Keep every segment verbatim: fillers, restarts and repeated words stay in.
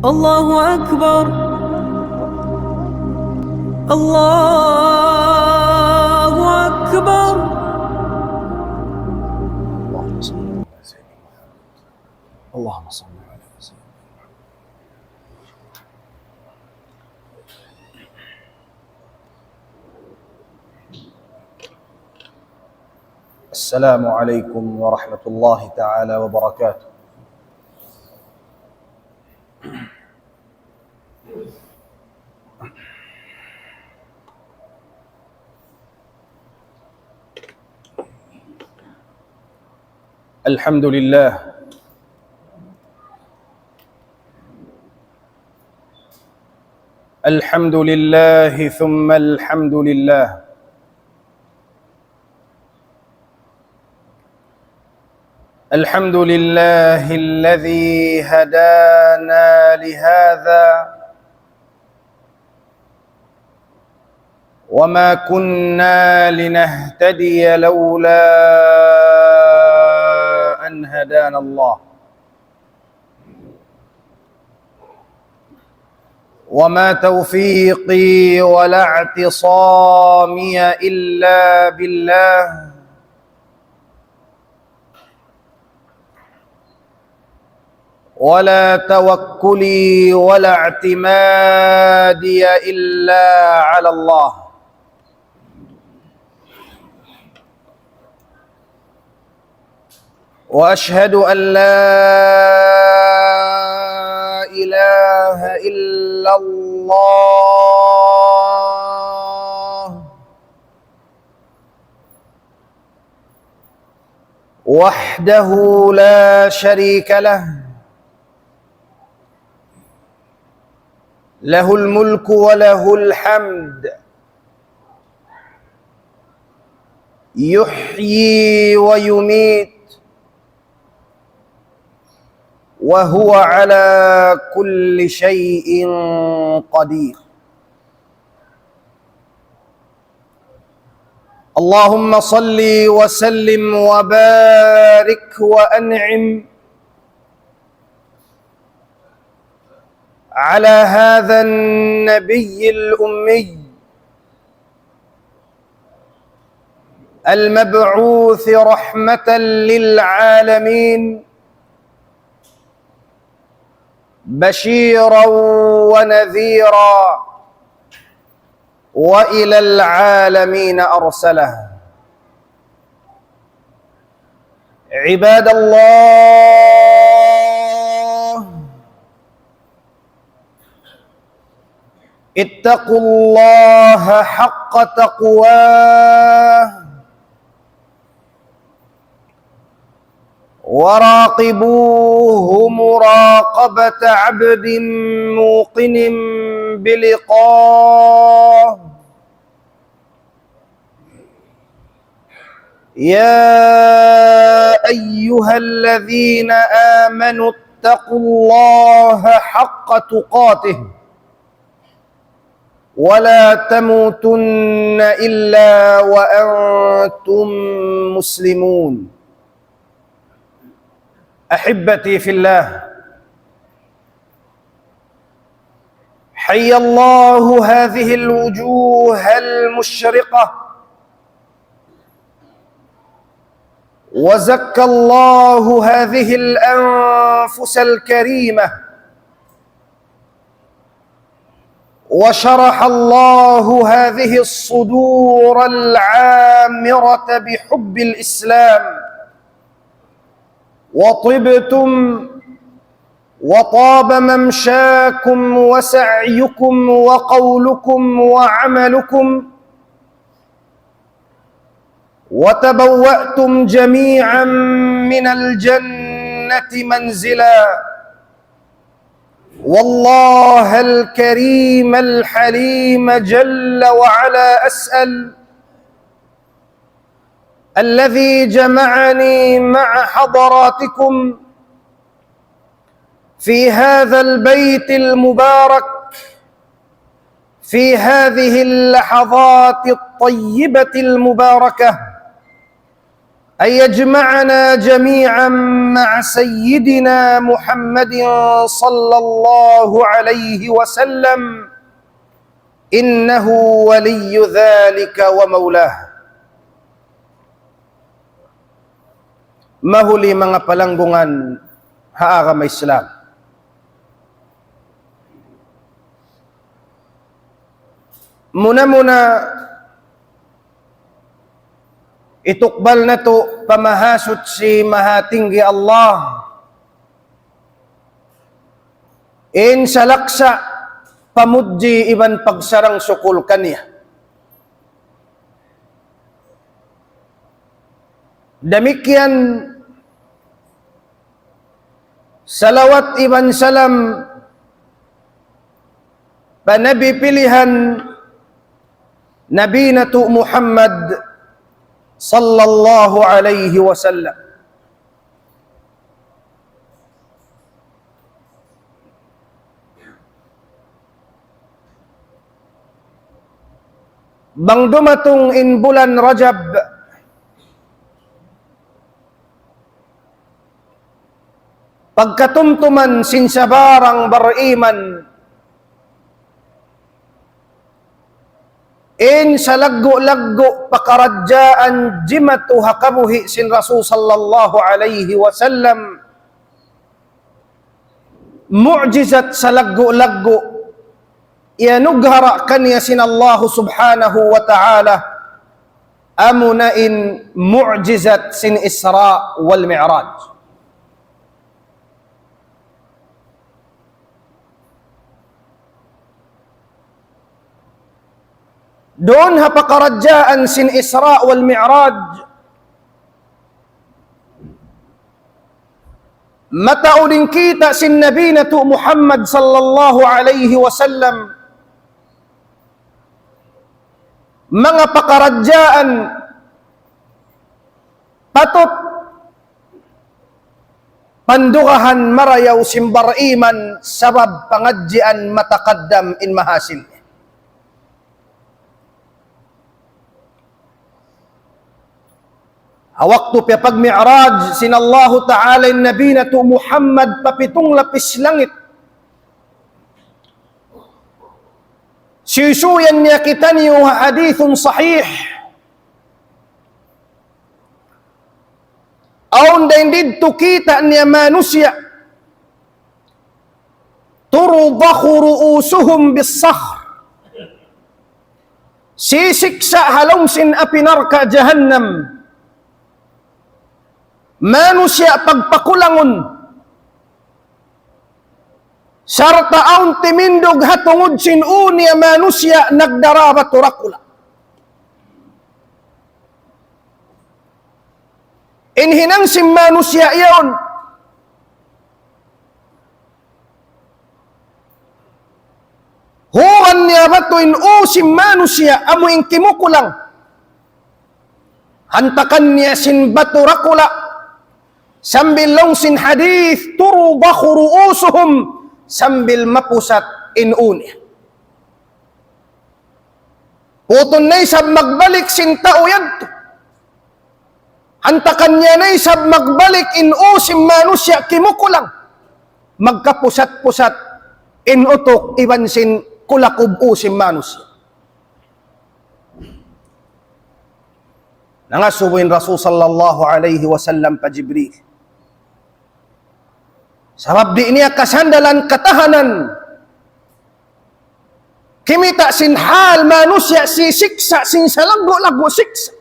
الله أكبر. الله أكبر. اللهم صل على سيدنا محمد. اللهم صل على سيدنا محمد. السلام عليكم ورحمة الله تعالى وبركاته. الحمد لله. الحمد لله ثم الحمد لله. الحمد لله الذي هدانا لهذا وما كنا لنهتدي لولا أن هدانا الله. وما توفيقي ولا اعتصامي إلا بالله، ولا توكلي ولا اعتمادي إلا على الله. وأشهد أن لا إله إلا الله وحده لا شريك له، له الملك وله الحمد، يحيي ويميت، وهو على كل شيء قدير. اللهم صل وسلم وبارك وأنعم على هذا النبي الأمي المبعوث رحمة للعالمين بشيرا ونذيرا وإلى العالمين أرسله. عباد الله، اتقوا الله حق تقواه، وراقبوه مراقبة عبد موقن بلقاه. يا أيها الذين آمنوا اتقوا الله حق تقاته ولا تموتن إلا وأنتم مسلمون. أحبتي في الله، حيا الله هذه الوجوه المشرقة، وزكى الله هذه الأنفس الكريمة، وشرح الله هذه الصدور العامرة بحب الإسلام، وطبتم وطاب ممشاكم وسعيكم وقولكم وعملكم، وتبوأتم جميعا من الجنة منزلا، والله الكريم الحليم جل وعلا أسأل، الذي جمعني مع حضراتكم في هذا البيت المبارك، في هذه اللحظات الطيبة المباركة، أن يجمعنا جميعا مع سيدنا محمد صلى الله عليه وسلم، إنه ولي ذلك ومولاه. Mahuli manga palanggungan ha agama Islam. Muna-muna, itukbal natu' pa Mahasuchi Mahatinggi Allah in salaksa' pamudji iban pagsarang sukul kaniya. Damikkiyan salawat iban salam pa Nabi pilihan, Nabi natu' Muhammad sallallahu alayhi wasallam. Bang dumatung in bulan Rajab, pagkatumtuman sin sabarang bariman, in salaggu'-laggu' pakaradjaan jimatu ha kabuhi' sin Rasul sallallahu alayhi wasallam, mu'jizat salaggu'-laggu' iyanughara' kaniya sin Allahu subhanahu wa ta'ala, amuna in mu'jizat sin Isra wal Mi'raj. Duun ha pakaradjaan sin Isra wal Mi'raj, mataud in kita' sin Nabi natu' Muhammad sallallahu alayhi wasallam manga pakaradjaan patut pandugahan marayaw sin bariman sabab pangadjian matakaddam in mahasil. Ha waktu piyapag-mi'raj sin Allahu Ta'ala in Nabi natu' Muhammad pa pitung lapis langit, suysuyan niya kitaniyu ha hadithun sahih. Awn dayn didtu kita' niya manusiya', ترضخ رؤوسهم بالصخر. Sisiksa' ha lawm sin api narka' jahannam. Manusiya' pagpakulangun. Sarta' awn timindug ha tungud sin ū niya manusiya' nagdara batu dakula'. In hinang sin manusiya' yaun, huran niya batu in ū sin manusiya' amu in kimukulang. Hantakan niya sin batu dakula', sambil laung sin hadith, ترضخ رؤوسهم, sambil mapusat in ū niya. Putun na isab magbalik sin tau yadtu. Hantakan niya na isab magbalik in ū sin manusiya' kimukulang. Magkapusat-pusat in utuk iban sin kulakub ū sin manusiya'. Nangasubu in Rasul sallallahu alayhi wasallam pa Jibril. Sabab di' niya kasandalan katahanan. Kimita' sin hal manusiya' sisiksa' sin salaggu'-laggu' siksa'.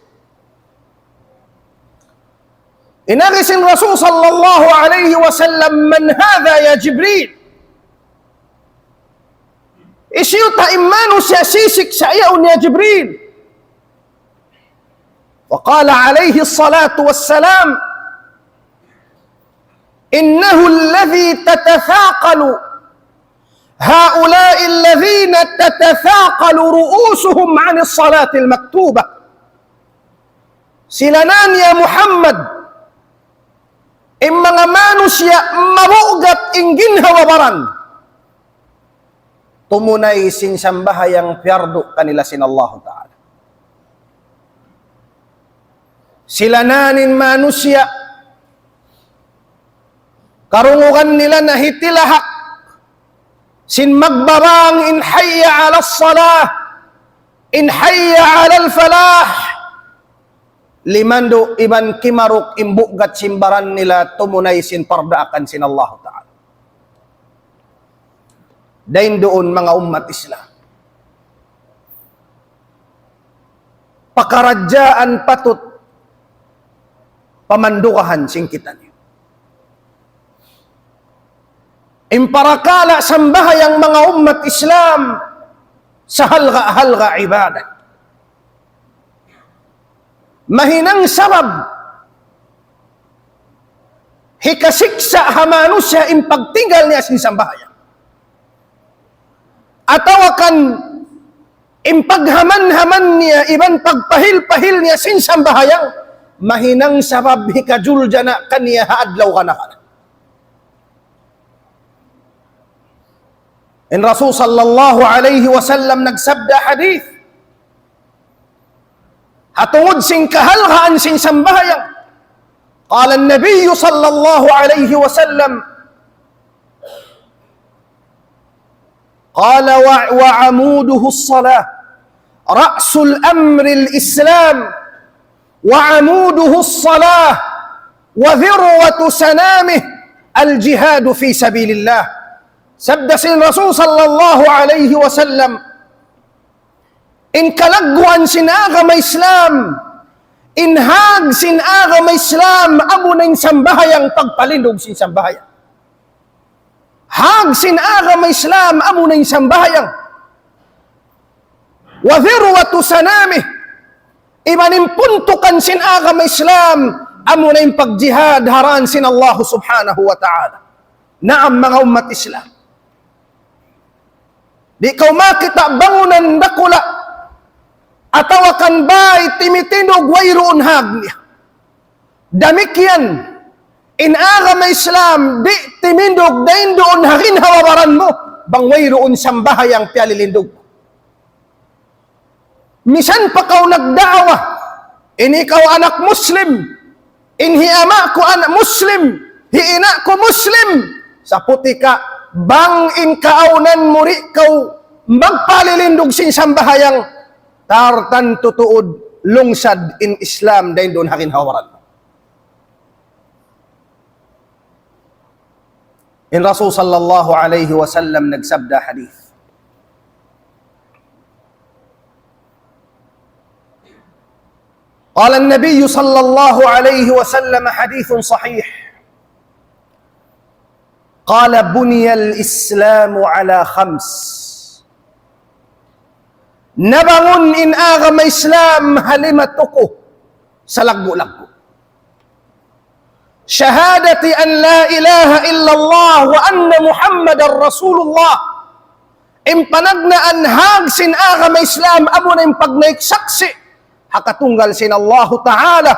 In agi sin Rasul sallallahu alayhi wasallam, من هذا يا جبريل؟ Hisiyu ta in manusiya' sisiksa' yaun ya Jibril? وقال عليه الصلاة والسلام: إنه الذي تتثاقل هؤلاء الذين تتثاقل رؤوسهم عن الصلاة المكتوبة. Sila na yan ya Muhammad, in manga manusiya' mabugat in ginhawa-baran tumunay sin sambahayang piyardu kanila sin Allahu Ta'ala. Sila na in manusiya', karungugan nila na hitilahak sin magbabang in حي على الصلاة, in حي على الفلاح. Limandu' iban kimaruk in bugat sin baran nila tumunay sin pardaakan sin Allahu Ta'ala. Dayn duun, manga ummat Islam, pakaradjaan patut pamandugahan sin kitaniyu. In parakala' sambahayang, manga ummat Islam, sahalga'-halga' ibadat. Mahinang sabab hikasiksa' ha manusiya' in pagtinggal niya sin sambahayang. Atawa kan in paghaman-haman niya iban pagpahil-pahil niya sin sambahayang, mahinang sabab hikajuljana' kaniya ha adlaw kana-kana. In Rasul sallallahu alayhi wasallam nagsabda hadith, ha tungud sin kahalgaan sin sambahayang. قال النبي صلى الله عليه وسلم، قال: "و-، وعموده الصلاة، رأس الأمر الإسلام، وعموده الصلاة، وذروة سنامه الجهاد في سبيل الله." Sabda sin Rasul sallallahu alayhi wasallam, in kalagguan sin agama Islam, in hag sin agama Islam, amuna in sambahayang, pagpalindug sin sambahayang. Hag sin agama Islam, amuna in sambahayang. وذروة سنامه, iban in puntukan sin agama Islam, amuna in pagjihad ha dān sin Allah subhanahu wa ta'ala. Naam, manga ummat Islam. Di' kaw makakita' bangunan dakula' atawa kan bāy timitindug wayruun hag niya. Damikkiyan in agama Islam, di' timindug dayn duun ha ginhawa-baran mu, bang wayruun sambahayang piyalilindug. Misan pa kaw nagda'wa, in ikaw anak Muslim, in hi ama' ku anak Muslim, hi ina' ku Muslim, saputika bang in kaawnan mu di' kaw magpalilindug sin sambahayang, tartantu tuud lungsad in Islam dayn duun ha ginhawa-baran. In Rasul sallallahu alayhi wasallam nagsabda hadith. قال النبي صلى الله عليه وسلم، حديث صحيح، قال: بني الإسلام على خمس. Nabangun in agama Islam ha lima tuku salaggu'-laggu'. شهادة أن لا إله إلا الله وأن محمدا رسول الله. In panagnaan hag sin agama Islam, amuna in pagnaik saksi' ha katunggal sin Allahu Ta'ala,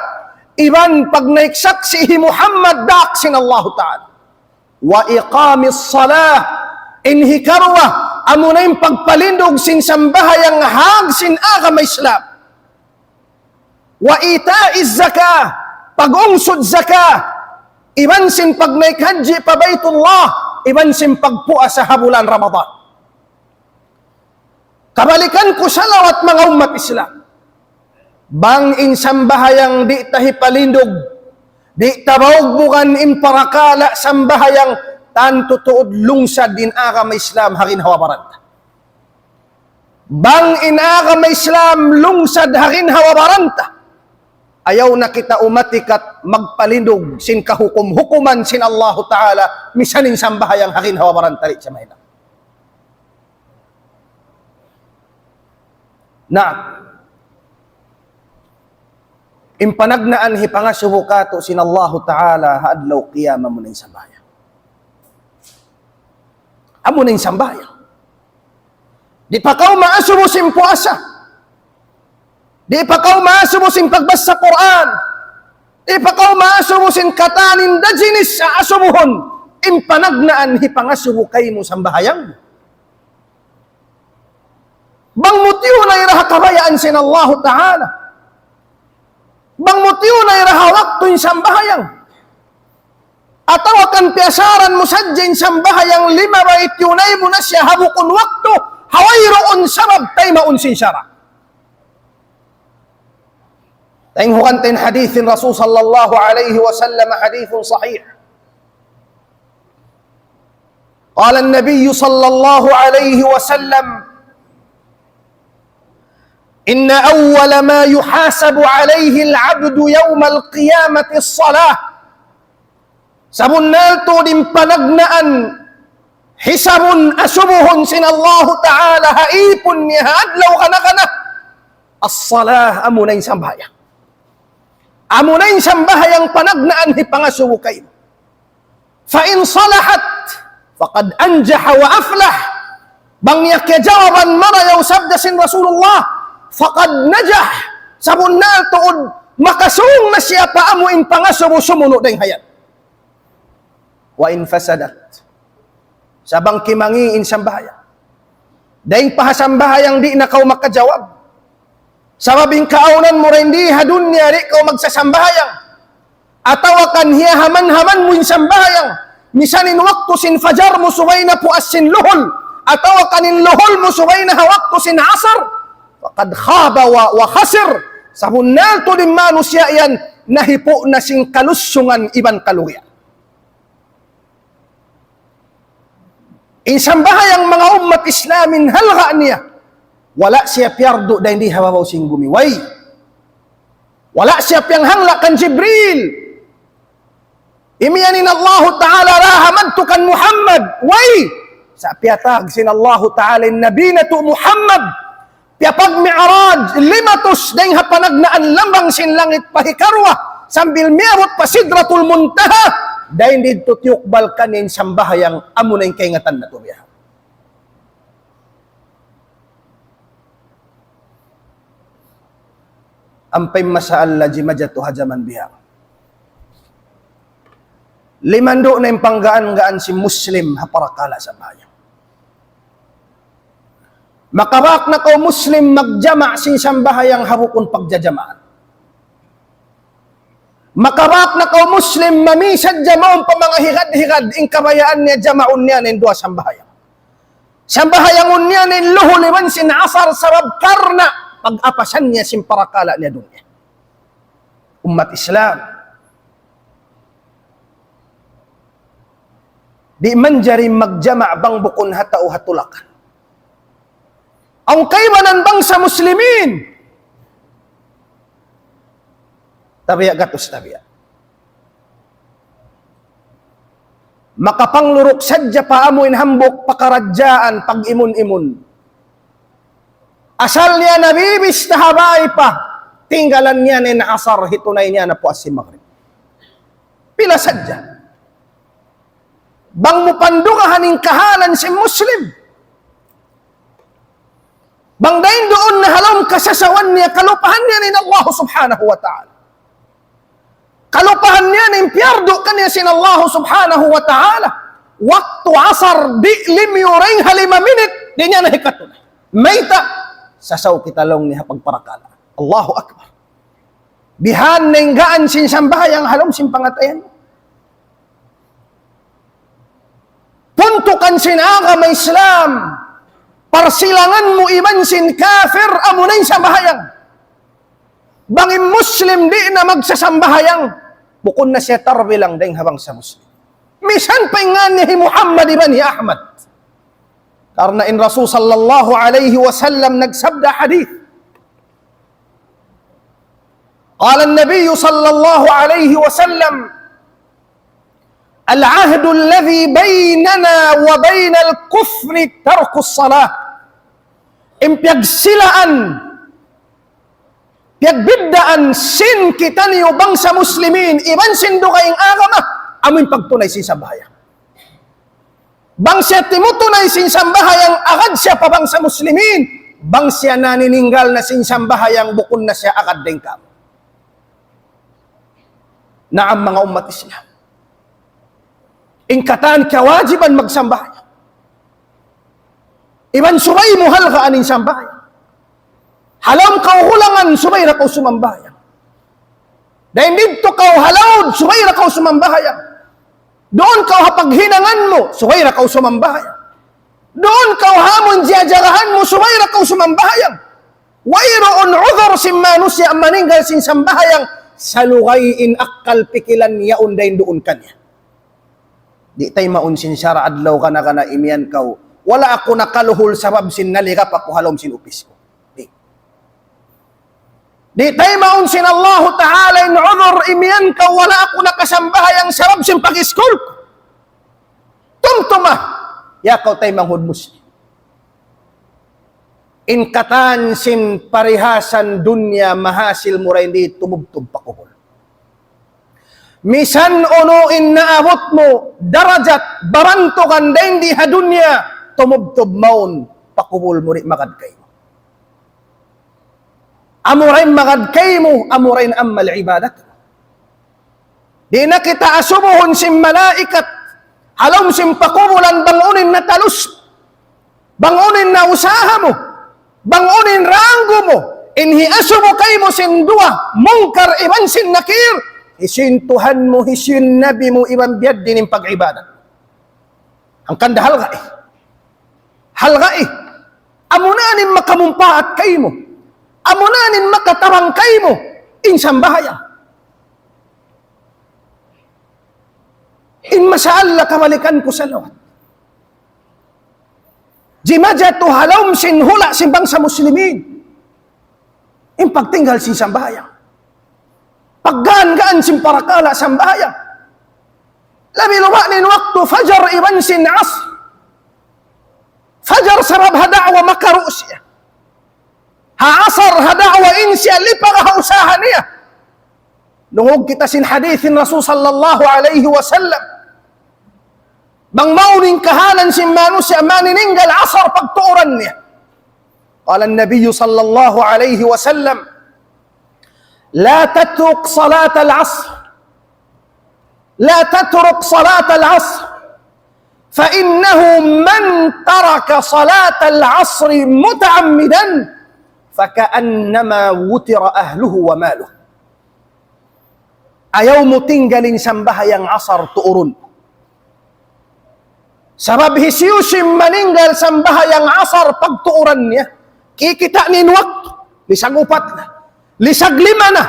iban pagnaik saksi' hi Muhammad daak sin Allahu Ta'ala. وإقام الصلاة, in hikaruwa, amuna in pagpalindug sin sambahayang hag sin agama Islam. وإيتاء الزكاة, pag-ungsud zaka, iban sin pagnaik hajji pa Baytullah, iban sin pagpuasa ha bulan Ramadan. Kabalikan ku salawat, manga ummat Islam. Bang in sambahayang di' ta hipalindug, di' ta baugbugan in parakala' sambahayang, tantu tuud lungsad in agama Islam ha ginhawa-baran ta. Bang in agama Islam lungsad ha ginhawa-baran ta, ayaw na kita umatikat magpalindug sin kahukum-hukuman sin Allahu Ta'ala, misan in sambahayang ha ginhawa-baran ta di' siya mahinang. Na, in panagnaan hipangasubu kātu' sin Allahu Ta'ala ha adlaw qiyamah, amuna in sambahayang. Amuna in sambahayang. Di' pa kaw maasubu sin puasa. Di' pa kaw maasubu sin pagbasa Qur'an. Di' pa kaw maasubu sin katan in da jinis asubuhun. In panagnaan hipangasubu kaymu sambahayang. Bang mu tiyunay da ha kabayaan sin Allahu Ta'ala. Bang mu tiyunay ra ha waktu in sambahayang, atawa kan piyasaran mu sadja in sambahayang limabay, tiyunay mu na siya ha bukun waktu, ha wayruun sabab taymaun sin sara'. Taymaun in hadith sin Rasul sallallahu alayhi wasallam, hadithun sahih. قال النبي صلى الله عليه وسلم: إن أول ما يحاسب عليه العبد يوم القيامة الصلاة. Sabunnal tuud in panagnaan hisabun asubuhun sin Allahu Ta'ala ha ipun niya ha adlaw kana-kana, as-salah, amuna in sambahayang. Amuna in sambahayang panagnaan hipangasubu kaymu. فإن صلحت فقد أنجح وأفلح. Bang niya kiyajawaban marayaw, sabda sin Rasulullah, فقد نجح. Sabunnal tuud makasung na siya pa amu in pangasubu sumunu' dayng ha yan. وإن فسدت. Sa' bang kimangi' in sambahayang, dayng pa ha sambahayang di' na kaw makajawab. Sabab in kaawnan mu dayn di ha dunya di' kaw magsasambahayang. Atawa kan hiyahaman-haman mu in sambahayang. Misan in waktu sin fajar mu subay na puas sin luhul. Atawa kan in luhul mu subay na ha waktu sin asar. فقد خاب و-, وخسر. Sabunnal tuud in manusiya' yan nahipu' na sin kalusungan iban kalugian. In sambahayang, manga ummat Islam, in halga' niya, wala' siya piyardu dayn di ha babaw sin gumi. Way. Wala' siya piyanghangla' kan Jibril. Imiyan in Allahu Ta'ala ra ha madtu kan Muhammad. Way. Sa' piyatag sin Allahu Ta'ala in Nabi natu' Muhammad, piyapag-mi'raj, limatus dayng ha panagnaan lambang sin langit pa hikaruwa, sambil miyabut pa Sidratul Muntaha, dayn didtu tiyukbal kaniya in sambahayang, amuna in kaingatan natu' biya'. Ampa in masa Allah jimatu ha jaman biya', limandu' na in panggaan-gaan sin Muslim ha parakala' sambahayang. Makabak na kaw Muslim magjama' sin sambahayang ha bukun pagjajamaan. Makabak na kaw Muslim mamisad jamaun pa manga higad-higad, in kabayaan niya jamaun niya na in duwa sambahayang. Sambahayangun niya na in luhul iban sin asar sabab karna' pag-apasan niya sin parakala' niya dunya. Ummat Islam, di' manjari magjama' bang bukun ha tau ha tulakan. Awn kaibanan bangsa Muslimin, tabiya' gatus tabiya', makapangluruk sadja pa amu in hambuuk pakaradjaan pag-imun-imun. Asal niya nabibista ha bay pa, tinggalan niya na in asar, hitunay niya na puas sin magrib. Pila sadja. Bang mu pandugahan in kahalan sin Muslim, bang dayn duun na ha lawm kasasawan niya, kalupahan niya na in Allah Subhanahu wa Ta'ala. Kalupahan niya na in piyardu kaniya sin Allah Subhanahu wa Ta'ala. Waktu asar di' limiyu dayn ha lima minit, di' niya na hikatunay. Mayta'? Sasaw kita laung niya ha pagparakala'. Allahu Akbar. Bihan na in gaan sin sambahayang ha lawm sin pangatayan. Puntukan sin agama Islam, parsilangan mu iban sin kafir, amuna in sambahayang. Bang in Muslim di' na magsasambahayang, bukun na siya tarbilang dayn ha bangsa Muslim. Misan pa in ngan niya hi Muhammad iban hi Ahmad. Karna' in Rasul sallallahu alayhi wasallam nagsabda hadith. قال النبي صلى الله عليه وسلم: العهد الذي بيننا وبين الكفر ترك الصلاة. In piyagsilaan, piyagbiddaan sin kitaniyu bangsa Muslimin iban sin dugaing agama, amu in pagtunay sin sambahayang. Bang siya timutunay sin sambahayang, agad siya pa bangsa Muslimin. Bang siya nanininggal na sin sambahayang, bukun na siya agad dayn kamu. Naam, manga ummat Islam, in katan kawajiban magsambahayang. Iban subay mu halgaan in sambahayang. Ha lawm kahulangan, subay da kaw sumambahayang. Dayn didtu kaw ha laud, subay da kaw sumambahayang. Duun kaw ha paghinangan mu, subay da kaw sumambahayang. Duun kaw ha amun jajarahan mu, subay da kaw sumambahayang. Wayruun udhur sin manusiya' maninggal sin sambahayang, salugay in akkal pikilan yaun dayn duun kaniya. Di' taymaun sin sara' adlaw kana-kana imiyan kaw, wala' aku nakaluhul sabab sin nalirap aku ha lawm sin upis ku. Di'. Di' taymaun sin Allahu Ta'ala in udhur imiyan kaw, wala' aku nakasambahayang sabab sin pag-iskul ku. Tumtuma, ya kaw taymanghud Muslim. In katan sin parihasan dunya mahasil mu dayn di tumubtub pa kubul. Misan unu in naabut mu, darajat, barantukan dayn di ha dunya, tumubtub mawn pa kubul mu di' magad kaymu. Amura in magad kaymu, amura in amal ibadat. Di' na kita asubuhun sin malaikat, ha lawm sin pakubulan bang unu in natalus, bang unu in nausaha mu, bang unu in ranggu mu, in hiasubu kaymu sin duwa, Munkar iban sin Nakir, hisiyu in Tuhan mu, hisiyu in Nabi mu, iban biya' diin in pag-ibadat. Hangkan da halgai. Halgai. Amuna in makamumpaat kaymu. Amuna in makatabang kaymu. In sambahayang. In masha Allah kabalikan ku salawat. Jimajatu ha lawm sin hula' sin bangsa Muslimin. In pagtinggal sin sambahayang. Paggaan-gaan sin parakala' sambahayang. Labi luba' na in waktu Fajar iban sin Asr. Fajar sabab ha da'wa makaru' siya. Ha Asr ha da'wa in siya lipag ha usaha niya. Dungug kita sin hadith sin Rasul sallallahu alayhi wasallam. Bang mawn in kahalan sin manusiya' manininggal Asr pagtuuran niya. قال النبي صلى الله عليه وسلم: لا تترك صلاة العصر، لا تترك صلاة العصر، فإنه من ترك صلاة العصر متعمدا فكأنما وتر أهله وماله. Ayaw mu tinggalin sambahayang Asar tuurun. Sabab hisiyu-siyu in maninggal sambahayang Asar pagtuuran niya, kikita' niya in waktu, lisag upat na, lisag lima na,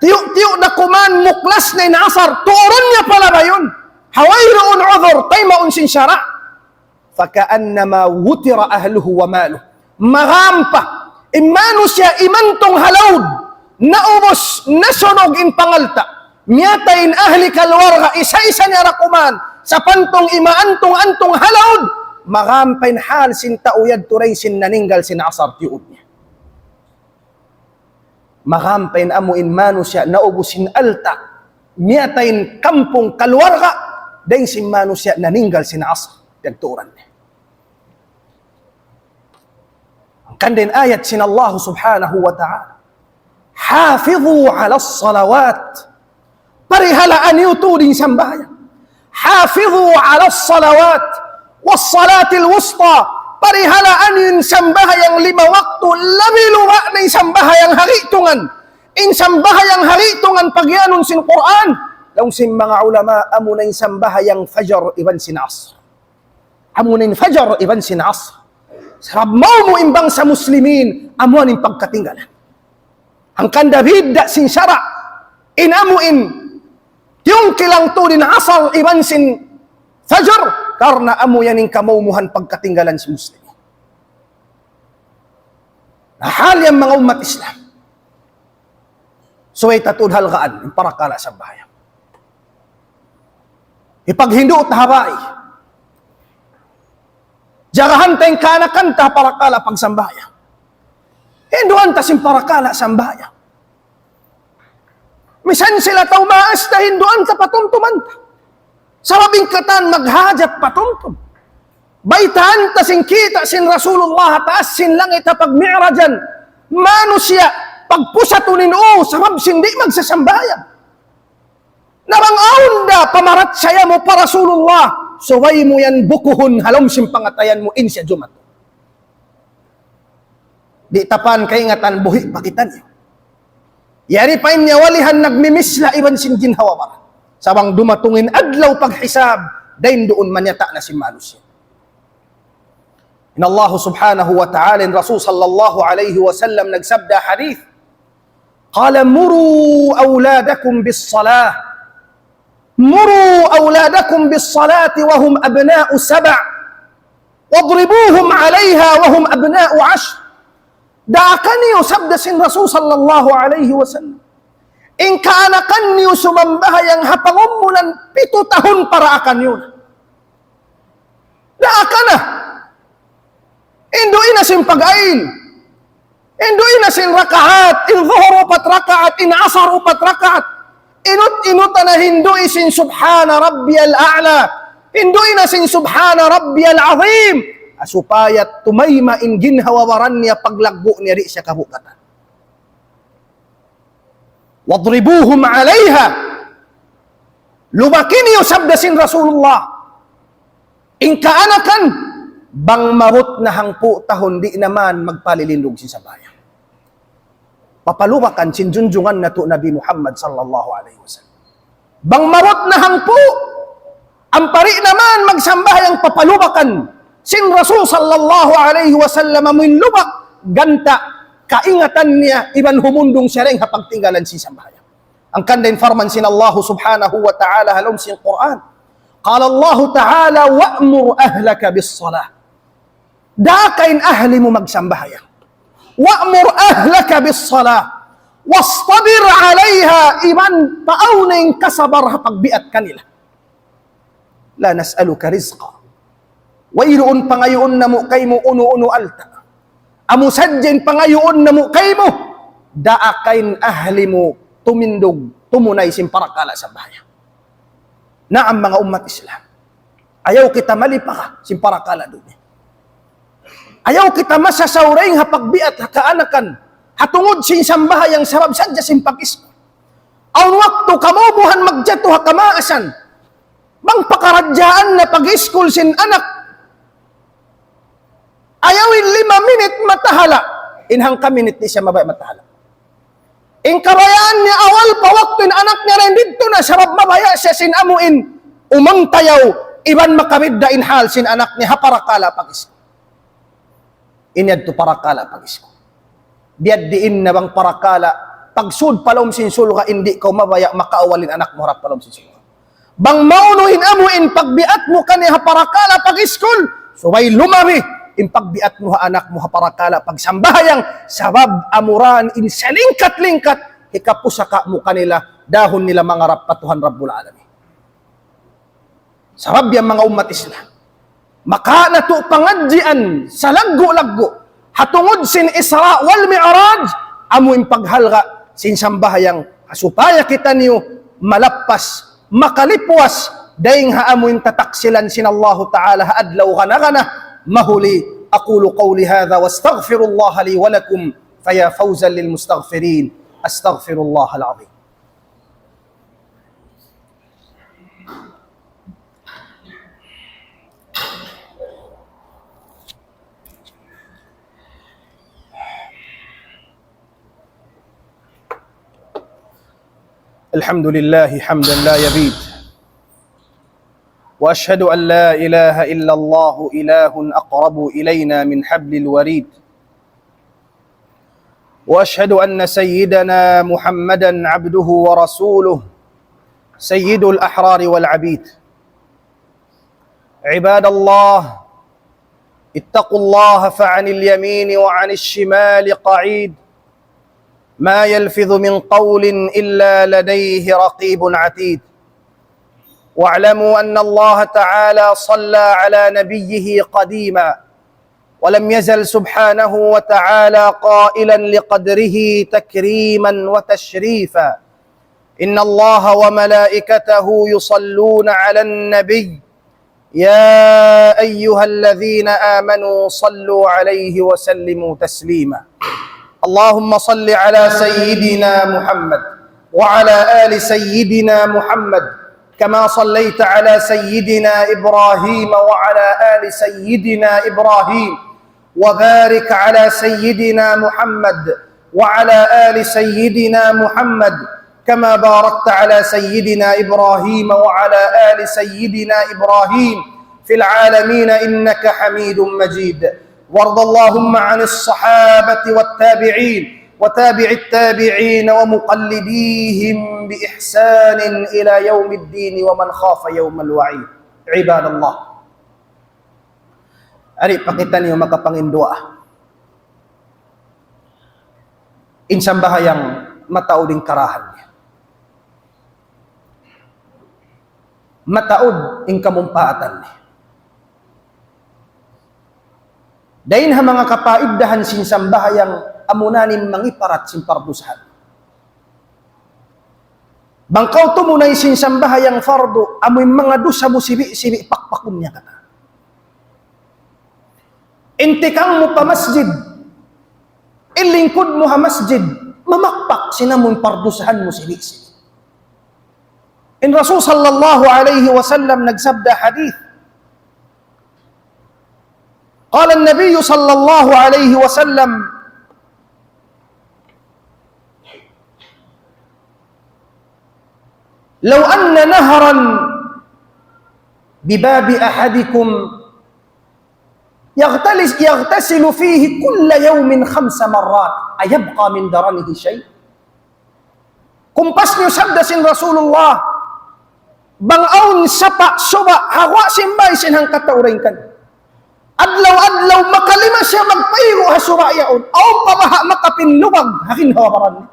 tiyu'-tiyu' na kuman muklas na in Asar, tuurun niya pa labayun. Ha wayruun udhur, taymaun sin sara'. فكأنما وتر أهله وماله. Magampa in manusiya' imantung ha laud, naubus, nasunug in pangalta'. Miyatay in ahli kaluwarga, isa-isa niya da kuman, sapantung imaantung-antung ha laud, magampa in hal sin tau yadtu dayn sin naninggal sin Asar tiyuud niya. Magampa in amu in manusiya' naubus sin alta', miyatay in kampung kaluwarga, dayn sin manusiya' naninggal sin Asar, piyagtuuran niya. Hangkan da in ayat sin Allah subhanahu wa ta'ala, حافظوا على الصلوات. Parihalaa niyu tuud in sambahayang. حافظوا على الصلوات والصلاة الوسطى. Parihalaa niyu in sambahayang lima waktu, labi luba' na in sambahayang ha gi'tungan. In sambahayang ha gi'tungan pagiyanun sin Qur'an. Laung sin manga ulama, amuna in sambahayang Fajar iban sin Asr. Amuna in Fajar iban sin Asr. Sabab mawn mu in bangsa Muslimin, amu in pagkatinggalan. Hangkan da bidda' sin sara', in amu in tiyungkil tuud in Asar iban sin Fajar, karna' amu yan in kamaumuhan pagkatinggalan sin Muslimin. Na hal yan manga ummat Islam. Subay ta tuud halgaan in parakala' sambahayang. Hipaghindu' ta ha bay. Jagahan ta in kaanakan ta ha parakala' pagsambahayang. Hinduan ta sin parakala' sambahayang. Misan sila tau maas ta, hinduan ta, patumtuman ta. Sabab in katan maghajat patumtum. Baytaan ta sin kita' sin Rasulullah ha taas sin langit ha pagmi'rajan. Manusiya', pagpusatun in ū, sabab sin di' magsasambahayang. Na bang awn da pamarachaya mu pa Rasulullah, subay mu yan bukuhun ha lawm sin pangatayan mu in siya jumatu. Di' ta pa kaingatan, buhi' pa kitaniyu. Yari pa in nyawa-lihan nagmimisla iban sin ginhawa-baran. Sa' bang dumatung in adlaw paghisab, dayn duun manyata' na sin manusiya'. In Allah subhanahu wa ta'ala, in Rasul sallallahu alayhi wasallam nagsabda hadith, قال: مروا أولادكم بالصلاة، مروا أولادكم بالصلاة وهم أبناء سبع، واضربوهم عليها وهم أبناء عشر. Daakan niyu, sabda sin Rasul sallallahu alayhi wasallam, in kaanakan niyu sumambahayang ha pangumulan pitu tahun pa daakan niyu. Daakan na. Hindu'i na sin pag-ain. Hindu'i na sin rakaat. In Zuhur upat rakaat, in Asar upat rakaat. Inut-inutan na hindu'i sin سبحان ربي الأعلى. Hindu'i na sin سبحان ربي العظيم. Ah, supaya tumayma' in ginhawa-baran niya paglaggu' niya di' siya kabugatan. واضربوهم عليها. Lubaki niyu, sabda sin Rasulullah. In kaanakan, bang maabut na hangpu' tahun di' na man magpalilindug sin sambahayang. Papalubakan sin junjungan natu' Nabi Muhammad sallallahu alayhi wasallam. Bang maabut na hangpu', ampa di' na man magsambahayang, papalubakan sin Rasul sallallahu alayhi wasallam amuin lubak, ganta', kaingatan niya, iban humundung siya dayn ha pagtinggalan sin sambahayang. Hangkan da in parman sin Allah subhanahu wa ta'ala ha lawm sin Qur'an. قال الله تعالى: وأمر أهلك بالصلاة. Daaka in ahli mu magsambahayang. وأمر أهلك بالصلاة واصطبر عليها, iban paawn in kasabar ha pagbiat kanila. لا نسألك رزقا. Wayruun pangayuun namu' kaymu unu-unu alta'. Amu sadja in pangayuun namu' kaymu, daaka in ahli mu tumindug, tumunay sin parakala' sambahayang. Naam, manga ummat Islam. Ayaw kita malipaka sin parakala' dunya. Ayaw kita masasaw dayn ha pagbiat ha kaanakan, ha tungud sin sambahayang sabab sadja sin pag-iskul. Awn waktu kamaubuhan magjatu ha kamaasan. Bang pakaradjaan na pag-iskul sin anak, ayaw in lima minit matahala'. In hangka minit di' siya mabaya' matahala'. In kabayaan niya awal pa waktu in anak niya dayn didtu na, sabab mabaya' siya sin amu in umangtayaw, iban makabidda' in hal sin anak niya ha parakala' pag-iskul. Ini yadtu parakala' pag-iskul. Biyadiin na bang parakala' pagsud pa lawm sin surga', di' kaw mabaya' makaawal in anak mu harap pa lawm sin surga'. Bang maunu in amu in pagbiat mu kaniya ha parakala' pag-iskul, subay lumabi in pagbiat mu ha anak mu ha parakala' pagsambahayang, sabab amura in salingkat-lingkat hikapusaka' mu kanila, dahun nila mangarap pa Tuhan Rabbul Alamin. Sabab yan, manga ummat Islam, maka natu' pangadjian salaggu'-laggu' ha tungud sin Isra wal Mi'raj, amu in paghalga' sin sambahayang, supaya kitaniyu malappas, makalipwas dayn ha amu in tataksilan sin Allahu Ta'ala ha adlaw gana-gana. Mahuli, أقول قولي هذا وأستغفر الله لي ولكم، فيا فوزا للمستغفرين. أستغفر الله العظيم. الحمد لله حمدا لا يبيد، وأشهد أن لا إله إلا الله إله أقرب إلينا من حبل الوريد، وأشهد أن سيدنا محمدا عبده ورسوله سيد الأحرار والعبيد. عباد الله، اتقوا الله فعن اليمين وعن الشمال قعيد، ما يلفظ من قول إلا لديه رقيب عتيد. واعلموا أن الله تعالى صلى على نبيه قديما، ولم يزل سبحانه وتعالى قائلا لقدره تكريما وتشريفا: إن الله وملائكته يصلون على النبي، يا أيها الذين آمنوا صلوا عليه وسلموا تسليما. اللهم صل على سيدنا محمد وعلى آل سيدنا محمد، كما صليت على سيدنا إبراهيم وعلى آل سيدنا إبراهيم، وبارك على سيدنا محمد وعلى آل سيدنا محمد كما باركت على سيدنا إبراهيم وعلى آل سيدنا إبراهيم في العالمين إنك حميد مجيد. وارض اللهم عن الصحابة والتابعين وتابع التابعين ومقلديهم بإحسان إلى يوم الدين ومن خاف يوم الوعيد. عباد الله. Ari, pakita niyu makapanginduwaa. In sambahayang mataud in karahan niya. Mataud in kamumpaatan niya. Dayn ha manga kapaiddahan sin sambahayang amuna in mangiparat sin pardusahan. Bang kaw tumunay sin sambahayang fardu, amu in manga dusa mu sibi'-sibi' pakpakun niya katan. In tikang mu pa masjid, in lingkud mu ha masjid, mamakpak sin amu in pardusahan mu sibi'-sibi'. In Rasul sallallahu alayhi wasallam nagsabda hadith. قال النبي صلى الله عليه وسلم: لو أن نهرا بباب أحدكم يغتلس-، يغتسل فيه كل يوم خمس مرات أيبقى من درنه شيء؟ Kumpas niyu, sabda sin Rasulullah, bang awn sapa' suba' ha guwa' sin bay sin hangkatau dayn kaniyu, adlaw-adlaw makalima siya magpaigu' ha suba' yaun, awn pa baha' makapinlubag ha ginhawa-baran niya.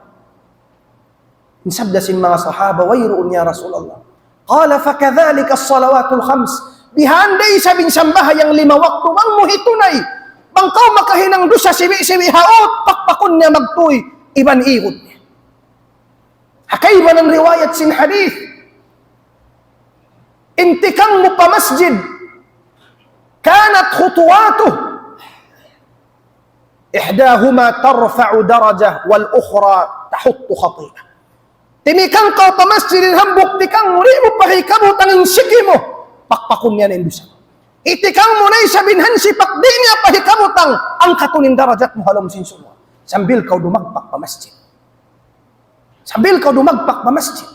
In sabda sin manga sahaba, "Wayruun ya Rasulullah." قال: فكذلك الصلوات الخمس. Bihan da isab in sambahayang lima waktu, bang mu hitunay, bang kaw makahinang dusa sibi'-sibi' ha ut, pakpakun niya magtuy iban igut niya. Ha kaibanan riwayat sin hadith, in tikang mu pa masjid, كانت خطواته إحداهما ترفع درجة والأخرى تحط خطيئة. Timikang kaw pa masjid, in hambuuk tikang mu, di' mu pa hikabutang in siki mu, pakpakun niya na in dusa. Itikang mu na isab in hansipak, di' niya pa hikabutang, angkatun in darajat mu ha lawm sin surga'. Sambil kaw dumagpak pa masjid. Sambil kaw dumagpak pa masjid.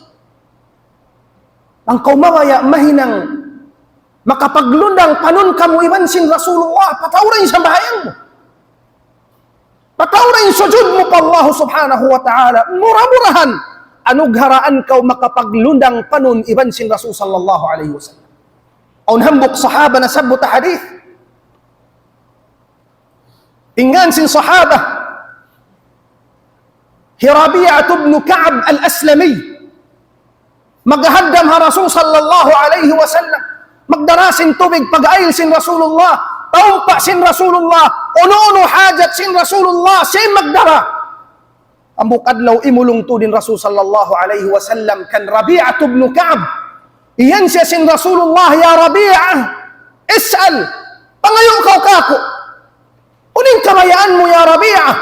Bang kaw mabaya' mahinang makapaglundang panun kamu iban sin Rasulullah, pataura in sambahayang mu. Pataura in sujud mu pa Allah subhanahu wa ta'ala. Mura-murahan, anugharaan kaw makapaglundang panun iban sin Rasul sallallahu alayhi wasallam. Awn hambuuk sahaba nasabbut ha hadith. In ngan sin sahaba, hi Rabi'ah ibn Ka'b al-Aslami. Maghaddam ha Rasul sallallahu alayhi wasallam. Magdara sin tubig pag-ayil sin Rasulullah. Taumpa sin Rasulullah. Unu-unu hajat sin Rasulullah, siya in magdara. Hambuuk adlaw imulung tuud in Rasul sallallahu alayhi wasallam kan Rabi'ah ibn Ka'b. Iyan siya sin Rasulullah, "Ya Rabi'ah, is'al, pangayu' kaw kāku'. Unu in kabayaan mu, ya Rabi'ah?"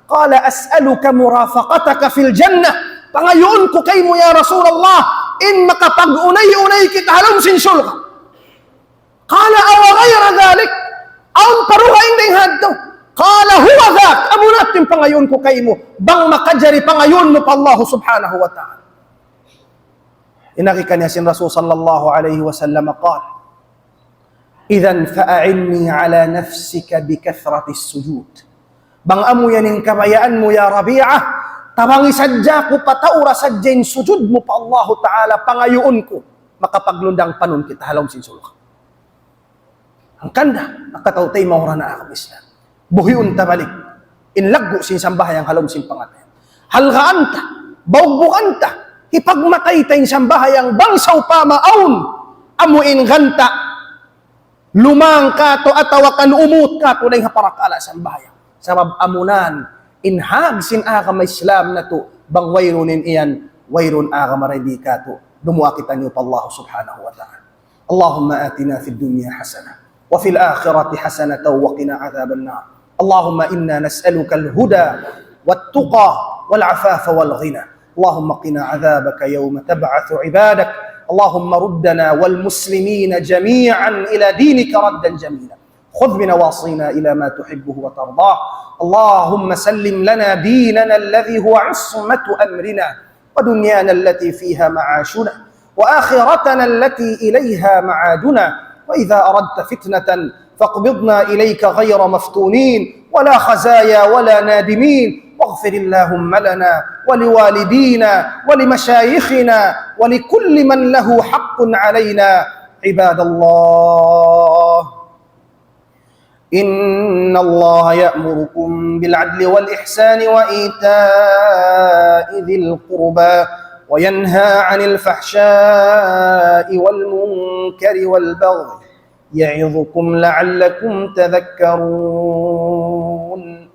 قال: أسألك مرافقتك في الجنة. Pangayuun ku kaymu, ya Rasulullah, in makapag-unay-unay kita ha lawm sin surga'. قال: أو غير ذلك؟ Awn pa dugaing dayn ha yadtu? قال: هو ذاك. Amu na in pangayuun ku kaymu, bang makajari pangayuun mu pa Allah subhanahu wa ta'ala. In agi kaniya sin Rasul sallallahu alayhi wasallam, قال: إذن فأعني على نفسك بكثرة السجود. Bang amu yan in kabayaan mu, ya Rabi'ah, tabangi sadja aku, pataura sadja in sujud mu pa Allahu Ta'ala, pangayuun ku, makapaglundang panun kita ha lawm sin surga'. Hangkan da, manga kataymanghuran ha agama Islam, buhiun ta balik in laggu' sin sambahayang ha lawm sin pangatayan. Halgaan ta, baugbugan ta, hipagmatay ta in sambahayang bang sawpama awn amu in ganta' lumang katu' atawa kan umut katu' dayn ha parakala' sambahayang. Sabab amunan in hag sin agama Islam natu', bang wayruun in iyan, wayruun agama raybi katu'. Dumuwaa kitaniyu pa Allah subhanahu wa ta'ala. اللهم آتنا في الدنيا حسنة وفي الآخرة حسنة وقنا عذاب النار. اللهم إنا نسألك الهدى والتقى والعفاف والغنى. اللهم قنا عذابك يوم تبعث عبادك. اللهم ردنا والمسلمين جميعا إلى دينك ردا جميلا. خذ بنواصينا إلى ما تحبه وترضاه. اللهم سلم لنا ديننا الذي هو عصمة أمرنا، ودنيانا التي فيها معاشنا، وآخرتنا التي إليها معادنا، وإذا أردت فتنة فاقبضنا إليك غير مفتونين، ولا خزايا ولا نادمين، واغفر اللهم لنا ولوالدينا ولمشايخنا ولكل من له حق علينا. عباد الله، إن الله يأمركم بالعدل والإحسان وإيتاء ذي القربى، وينهى عن الفحشاء والمنكر والبغي، يعظكم لعلكم تذكرون.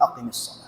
أقم الصلاة.